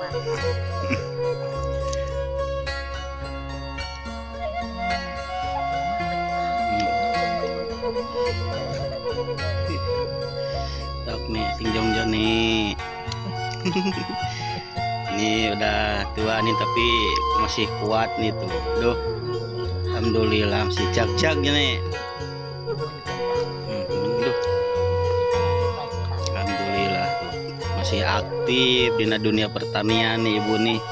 Tok nih, sing jongjon nih. Ini udah tua nih, tapi masih kuat nih tuh. Duh. Alhamdulillah masih jag-jag nih. Duh. Alhamdulillah tuh. Masih aktif di dunia pertanian nih ibu nih.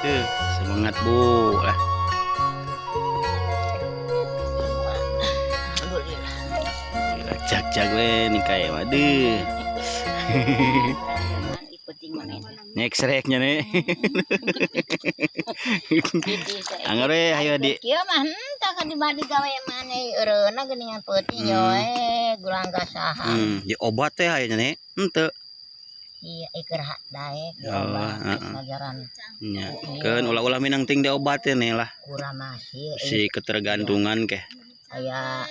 Tuh, semangat, Bu lah. Alhamdulillah. Alhamdulillah jag-jag we nih kayak waduh. Penting mana Nyeksreknya nih. Anggar we hayo di Kieu mah henteu kan dibadi gawe maneh eureunna geuningan peuting yo gulang gasahan. Di obat teh hayo nya nih. Henteu. Iya, iker hak daek Oh, diobat heeh. ngajaran. Nya, keun ulah-ulah minang ting diobat teh nih lah. Kurang masih Si ketergantungan keh. Aya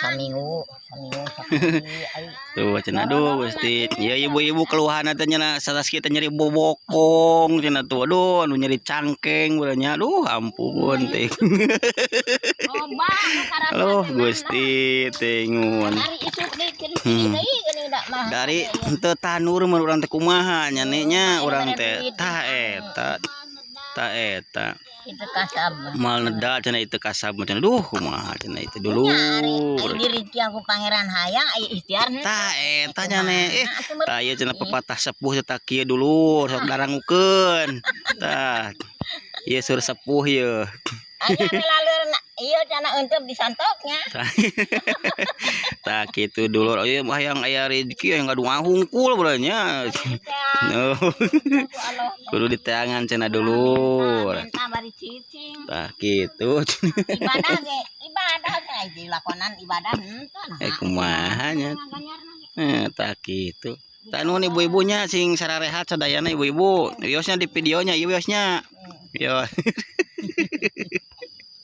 saminggu saminggu sakali ai. Tuh cenah, aduh Gusti. Ya, ibu-ibu keluhan teh nya satas kita nyeri bobokong cenah tuh. Aduh, anu nyeri cangkeng nya. Aduh, ampun teh. Loba nu karasa. Aduh, Gusti tengun. Hari isuk deui deui geuning da mah. Dari henteu tanur mun urang teh kumaha nya nih nya urang teh tah eta. Tah eta. Itu kasab. Mal neda cenah, itu kasab cenah. Duh, kumaha cenah itu dulu. Nya ari ari diri ku pangeran hayang aya ikhtiar henteu. Tah eta nya nih. Eh, tah ieu cenah pepatah sepuh teh kieu dulu sok darangukeun. Tah. Ieu sur sepuh ieu. Aya laleur ieu cenah eunteup disantoknya. Tah kitu dulur. Ieu mah hayang aya rezeki hayang gaduh hungkul nya. No. Kudu diteangan cenah dulur. Minta bari cicing. Tah kitu. Ibadah ge, ibadah ge dilakonan ibadah henteu nah. Eh, kumaha nya. Eh, tah kitu. Tah nuhun ibu-ibunya sing sararehat sadayana ibu-ibu. Wiosnya di videonya ieu wiosnya. Yo.